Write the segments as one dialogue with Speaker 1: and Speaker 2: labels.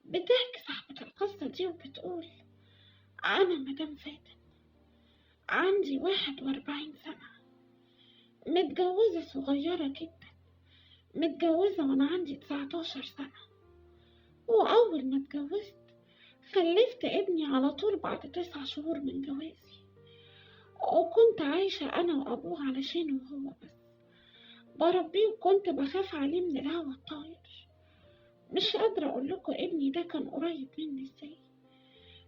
Speaker 1: بتحكي صاحبة القصة دي وبتقول: أنا مدام فاتن، عندي 41 سنة، متجوزة صغيرة جدا، متجوزة وأنا عندي 19 سنة. وأول ما اتجوزت خلفت ابني على طول بعد 9 شهور من جوازي، وكنت عايشة أنا وأبوه علشانه وهو بس بربيه، وكنت بخاف عليه من الهوا الطاير. مش قادرة أقول لكم ابني ده كان قريب مني ازاي،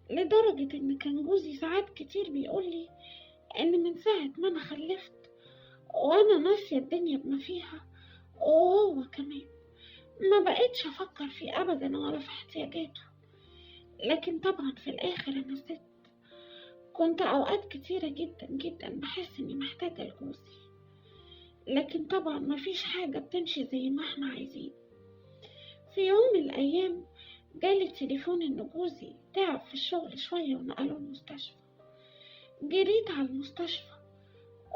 Speaker 1: لدرجة إن كان جوزي ساعات كتير بيقولي إن من ساعة ما أنا خلفت وأنا ناسية الدنيا بما فيها، وهو كمان ما بقتش أفكر فيه أبدا ولا في احتياجاته. لكن طبعا في الآخر أنا ست، كنت أوقات كتيرة جدا جدا بحس إني محتاجة لجوزي، لكن طبعا مفيش حاجة بتمشي زي ما احنا عايزين. في يوم من الأيام جالي تليفون إن جوزي تعب في الشغل شوية ونقلوه المستشفى. جريت على المستشفى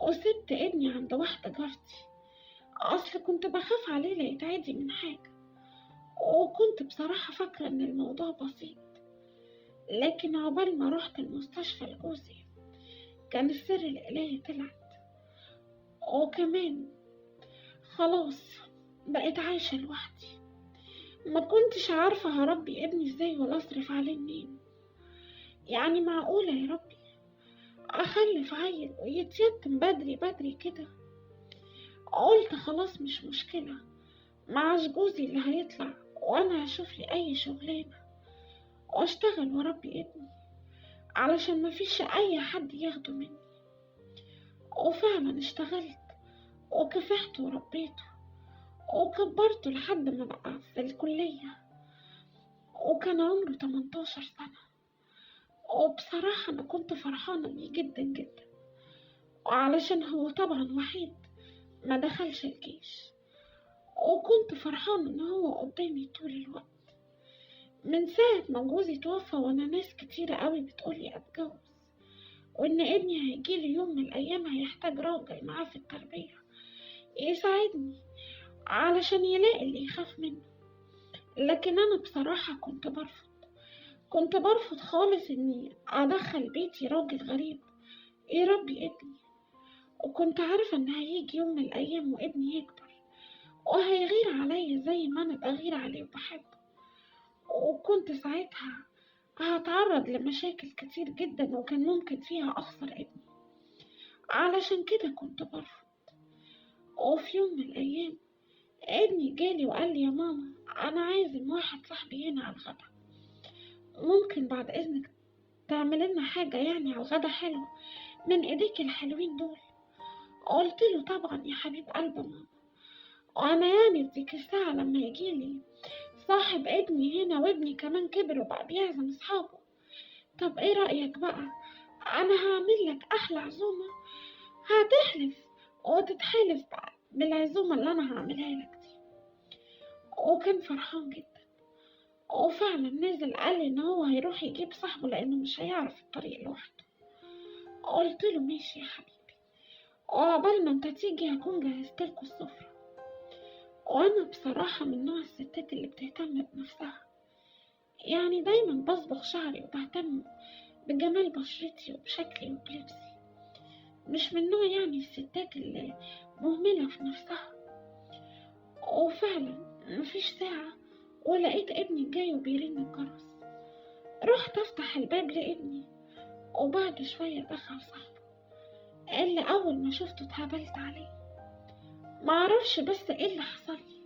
Speaker 1: وسبت ابني عند واحدة جارتي، أصل كنت بخاف عليه لا يتعدي من حاجة، وكنت بصراحة فاكرة إن الموضوع بسيط. لكن عقبال ما روحت المستشفى لجوزي كان السر الإلهي طلعت، وكمان خلاص بقيت عايشة لوحدي. ما كنتش عارفة هربي ابني ازاي ولا اصرف عليه منين. يعني معقولة يا ربي اخلف عيل ويتيتم بدري بدري كده؟ قلت خلاص مش مشكلة، معاش جوزي اللي هيطلع وانا هشوف لي اي شغلانة واشتغل واربي ابني علشان مفيش اي حد ياخده مني. وفعلا اشتغلت وكفحت وربيته وكبرته لحد ما بقى في الكلية، وكان عمره 18 سنة. وبصراحة أنا كنت فرحانة بيه جدا جدا، وعلشان هو طبعا وحيد ما دخلش الجيش، وكنت فرحانة إن هو قدامي طول الوقت. من ساعة ما جوزي توفى وأنا ناس كتيرة قوي بتقولي أتجوز، وإن ابني هيجيله يوم من الأيام هيحتاج راجل معاه في التربية يساعدني علشان يلاقي اللي يخاف منه. لكن أنا بصراحة كنت برفض خالص إني أدخل بيتي راجل غريب يربي ابني، وكنت عارفة إن هيجي يوم من الأيام وابني يكبر وهيغير عليا زي ما أنا بغير عليه وبحبه، وكنت ساعتها هتعرض لمشاكل كتير جدا وكان ممكن فيها أخسر ابني. علشان كده كنت برفض. وفي يوم من الأيام ابني جالي وقال لي: يا ماما أنا عازم واحد صاحبي هنا على الغدا، ممكن بعد إذنك تعمل لنا حاجة يعني على الغدا حلو من إيديك الحلوين دول؟ قلت له طبعا يا حبيب قلب ماما، وأنا يعني في ديك الساعة لما يجيلي صاحب ابني هنا وابني كمان كبر وبقى بيعزم أصحابه، طب إيه رأيك بقى أنا هعمل لك أحلى عزومة، هتحلف وتتحلف بقى بالعزومة اللي أنا هعملها لك دي. وكان فرحان جدا، وفعلا نزل قال لي إن هو هيروح يجيب صاحبه لأنه مش هيعرف الطريق لوحده. قلت له ماشي يا حبيبي، وعقبال ما انت تيجي هكون جهزت لكم السفرة. وأنا بصراحة من نوع الستات اللي بتهتم بنفسها، يعني دايما بصبغ شعري وبهتم بجمال بشرتي وبشكلي وبلبسي، مش من نوع يعني الستات اللي مهملة في نفسها. وفعلا مفيش ساعة ولقيت ابني جاي وبيرن الجرس. رحت افتح الباب لابني، وبعد شوية دخل صاحبه اللي اول ما شفته اتهبلت عليه، معرفش بس ايه اللي حصل لي.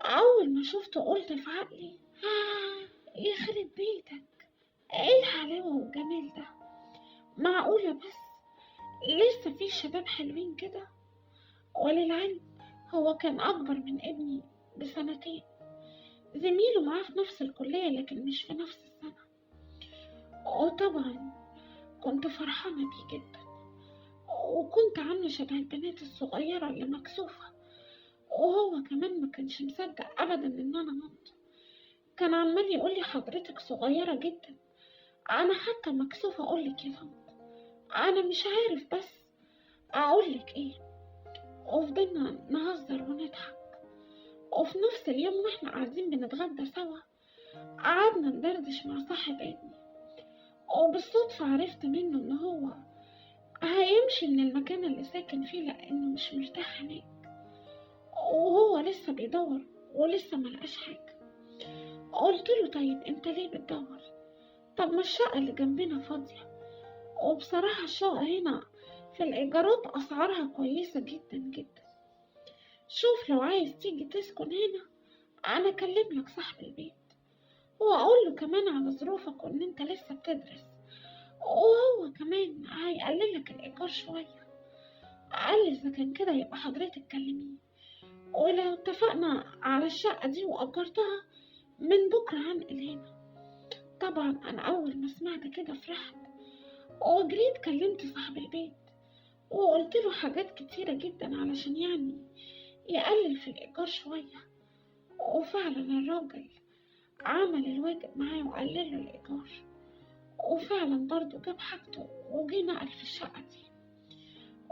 Speaker 1: اول ما شفته قلت في عقلي: يخرب بيتك، ايه الحلاوة والجمال ده؟ معقولة بس لسه في شباب حلوين كده؟ وللعلم هو كان أكبر من ابني ب2 سنين، زميله معاه في نفس الكلية لكن مش في نفس السنة. وطبعا كنت فرحانة بيه جدا، وكنت عاملة شبه البنات الصغيرة اللي مكسوفة، وهو كمان ما كانش مصدق أبدا إن أنا مامته. كان عمال يقولي حضرتك صغيرة جدا، أنا حتى مكسوفة أقولك يا طنط، أنا مش عارف بس أقولك إيه. وفضلنا نهزر ونضحك. وفي نفس اليوم واحنا قاعدين بنتغدى سوا قعدنا ندردش مع صاحب ابني، وبالصدفة عرفت منه إن هو هيمشي من المكان اللي ساكن فيه لأنه مش مرتاح هناك، وهو لسه بيدور ولسه ملقاش حاجة. قلت له طيب انت ليه بتدور؟ طب ما الشقة اللي جنبنا فاضية، وبصراحة الشقة هنا في الإيجارات أسعارها كويسة جدا جدا، شوف لو عايز تيجي تسكن هنا أنا أكلم لك صاحب البيت وأقول له كمان على ظروفك وإن أنت لسه بتدرس، وهو كمان هيقللك الإيجار شوية. قال لي إذا كان كده يبقى حضرتك كلميه، ولو اتفقنا على الشقة دي وأجرتها من بكرة هنقل هنا. طبعا أنا أول ما سمعت كده فرحت وجريت كلمت صاحب البيت وقلت له حاجات كتيرة جدا علشان يعني يقلل في الإيجار شوية، وفعلا الراجل عمل الواجب معاه وقلل له الإيجار، وفعلا برضو جاب حاجته وجي نقل في الشقة دي.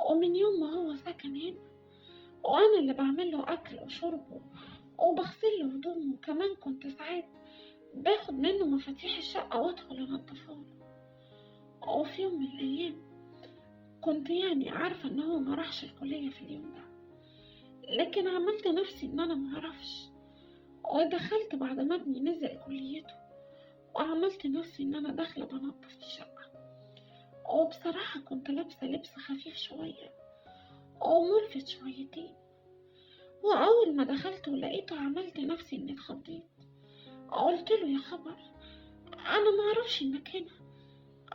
Speaker 1: ومن يوم ما هو سكن هنا وأنا اللي بعمل له أكل وشربه وبغسل له هدومه، وكمان كنت ساعات باخد منه مفاتيح الشقة وادخل انضفها له. وفي يوم من الأيام كنت يعني عارفة إن هو ما راحش الكلية في اليوم ده، لكن عملت نفسي إن أنا معرفش، ودخلت بعد ما ابني نزل كليته وعملت نفسي إن أنا داخلة بنضف الشقة. وبصراحة كنت لابسة لبس خفيف شوية وملفت شويتين، وأول ما دخلت ولقيته عملت نفسي إني اتخضيت. قلت له يا خبر أنا معرفش إنك هنا.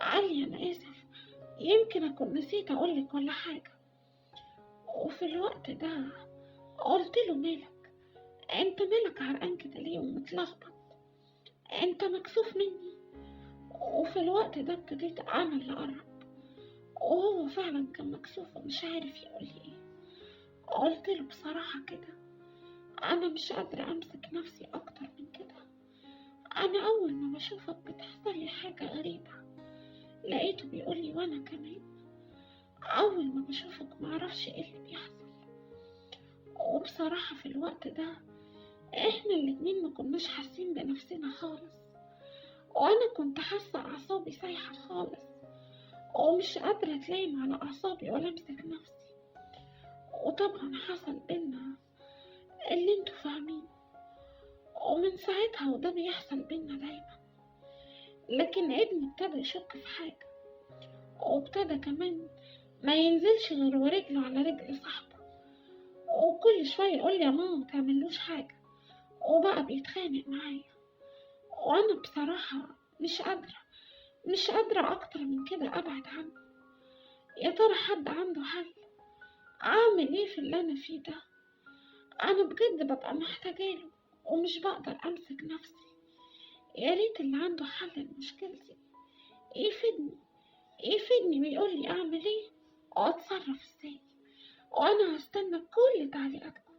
Speaker 1: قال لي أنا آسف، يمكن أكون نسيت أقولك ولا حاجة. وفي الوقت ده قلت له مالك أنت، مالك عرقان كده ليه ومتلخبط، أنت مكسوف مني؟ وفي الوقت ده ابتديت أنا اللي أقرب، وهو فعلا كان مكسوف ومش عارف يقول لي إيه. قلت له بصراحة كده أنا مش قادرة أمسك نفسي أكتر من كده، أنا أول ما بشوفك بتحصل لي حاجة غريبة. لقيته بيقول لي وأنا كمان أول ما بشوفك معرفش إيه اللي بيحصل. وبصراحة في الوقت ده إحنا الاتنين ما كناش حاسين بنفسنا خالص، وأنا كنت حاسة أعصابي سايحة خالص ومش قادرة أتلايم على أعصابي ولا أمسك نفسي. وطبعا حصل بينا اللي انتوا فاهمين، ومن ساعتها وده بيحصل بينا دايما. لكن ابني ابتدى يشك في حاجة، وابتدى كمان ما ينزلش غير ورجله على رجل صاحبه، وكل شوية يقول لي يا ماما ما تعملوش حاجة، وبقى بيتخانق معايا. وانا بصراحة مش قادرة اكتر من كده ابعد عنه. يا ترى حد عنده حل؟ اعمل ايه في اللي انا فيه ده؟ انا بجد ببقى محتاجاله ومش بقدر امسك نفسي. يا ريت اللي عنده حل لمشكلتي يفيدني ويقول لي اعمل ايه واتصرف ازاي، وانا هستنى كل تعليقاتكم.